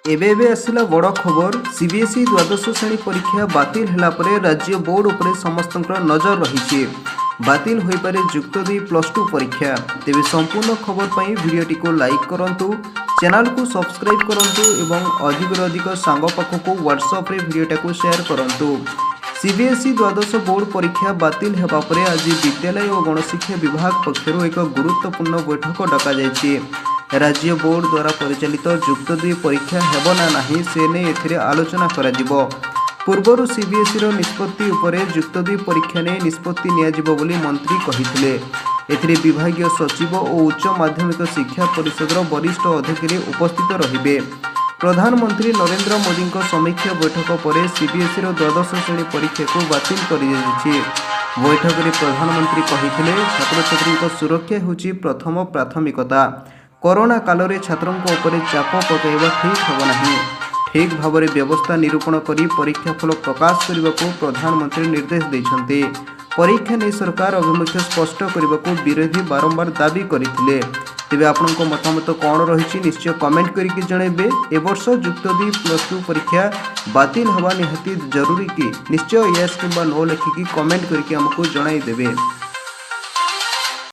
ଏବେ ଏବେ ଆସିଲା ବଡ଼ ଖବର। ସିବିଏସ୍ଇ ଦ୍ୱାଦଶ ଶ୍ରେଣୀ ପରୀକ୍ଷା ବାତିଲ ହେଲା ପରେ ରାଜ୍ୟ ବୋର୍ଡ ଉପରେ ସମସ୍ତଙ୍କର ନଜର ରହିଛି। ବାତିଲ ହୋଇପାରେ ଯୁକ୍ତ 2 +2 ପରୀକ୍ଷା। ତେବେ ସମ୍ପୂର୍ଣ୍ଣ ଖବର ପାଇଁ ଭିଡ଼ିଓଟିକୁ ଲାଇକ୍ କରନ୍ତୁ, ଚ୍ୟାନେଲକୁ ସବସ୍କ୍ରାଇବ୍ କରନ୍ତୁ ଏବଂ ଅଧିକରୁ ଅଧିକ ସାଙ୍ଗ ପାଖକୁ ହ୍ୱାଟ୍ସଆପ୍ରେ ଭିଡ଼ିଓଟାକୁ ସେୟାର କରନ୍ତୁ। ସିବିଏସ୍ଇ ଦ୍ୱାଦଶ ବୋର୍ଡ ପରୀକ୍ଷା ବାତିଲ ହେବା ପରେ ଆଜି ବିଦ୍ୟାଳୟ ଓ ଗଣଶିକ୍ଷା ବିଭାଗ ପକ୍ଷରୁ ଏକ ଗୁରୁତ୍ୱପୂର୍ଣ୍ଣ ବୈଠକ ଡକାଯାଇଛି। ରାଜ୍ୟ ବୋର୍ଡ ଦ୍ୱାରା ପରିଚାଳିତ ଯୁକ୍ତ 2 ପରୀକ୍ଷା ହେବ ନା ନାହିଁ, ସେ ନେଇ ଏଥିରେ ଆଲୋଚନା କରାଯିବ। ପୂର୍ବରୁ ସିବିଏସ୍ଇର ନିଷ୍ପତ୍ତି ଉପରେ ଯୁକ୍ତ 2 ପରୀକ୍ଷା ନେଇ ନିଷ୍ପତ୍ତି ନିଆଯିବ ବୋଲି ମନ୍ତ୍ରୀ କହିଥିଲେ। ଏଥିରେ ବିଭାଗୀୟ ସଚିବ ଓ ଉଚ୍ଚ ମାଧ୍ୟମିକ ଶିକ୍ଷା ପରିଷଦର ବରିଷ୍ଠ ଅଧିକାରୀ ଉପସ୍ଥିତ ରହିବେ। ପ୍ରଧାନମନ୍ତ୍ରୀ ନରେନ୍ଦ୍ର ମୋଦିଙ୍କ ସମୀକ୍ଷା ବୈଠକ ପରେ ସିବିଏସ୍ଇର ଦ୍ୱାଦଶ ଶ୍ରେଣୀ ପରୀକ୍ଷାକୁ ବାତିଲ କରିଦିଆଯାଇଛି। ବୈଠକରେ ପ୍ରଧାନମନ୍ତ୍ରୀ କହିଥିଲେ, ଛାତ୍ରଛାତ୍ରୀଙ୍କ ସୁରକ୍ଷା ହେଉଛି ପ୍ରଥମ ପ୍ରାଥମିକତା। କରୋନା କାଳରେ ଛାତ୍ରଙ୍କ ଉପରେ ଚାପ ପକାଇବା ଠିକ୍ ହେବ ନାହିଁ। ଠିକ୍ ଭାବରେ ବ୍ୟବସ୍ଥା ନିରୂପଣ କରି ପରୀକ୍ଷା ଫଳ ପ୍ରକାଶ କରିବାକୁ ପ୍ରଧାନମନ୍ତ୍ରୀ ନିର୍ଦ୍ଦେଶ ଦେଇଛନ୍ତି। ପରୀକ୍ଷା ନେଇ ସରକାର ଆଭିମୁଖ୍ୟ ସ୍ପଷ୍ଟ କରିବାକୁ ବିରୋଧୀ ବାରମ୍ବାର ଦାବି କରିଥିଲେ। ତେବେ ଆପଣଙ୍କ ମତାମତ କ'ଣ ରହିଛି, ନିଶ୍ଚୟ କମେଣ୍ଟ କରିକି ଜଣାଇବେ। ଏ ବର୍ଷ ଯୁକ୍ତ 2 +2 ପରୀକ୍ଷା ବାତିଲ ହେବା ନିହାତି ଜରୁରୀ କି? ନିଶ୍ଚୟ ୟେସ୍ କିମ୍ବା ନୋ ଲେଖିକି କମେଣ୍ଟ କରିକି ଆମକୁ ଜଣାଇଦେବେ।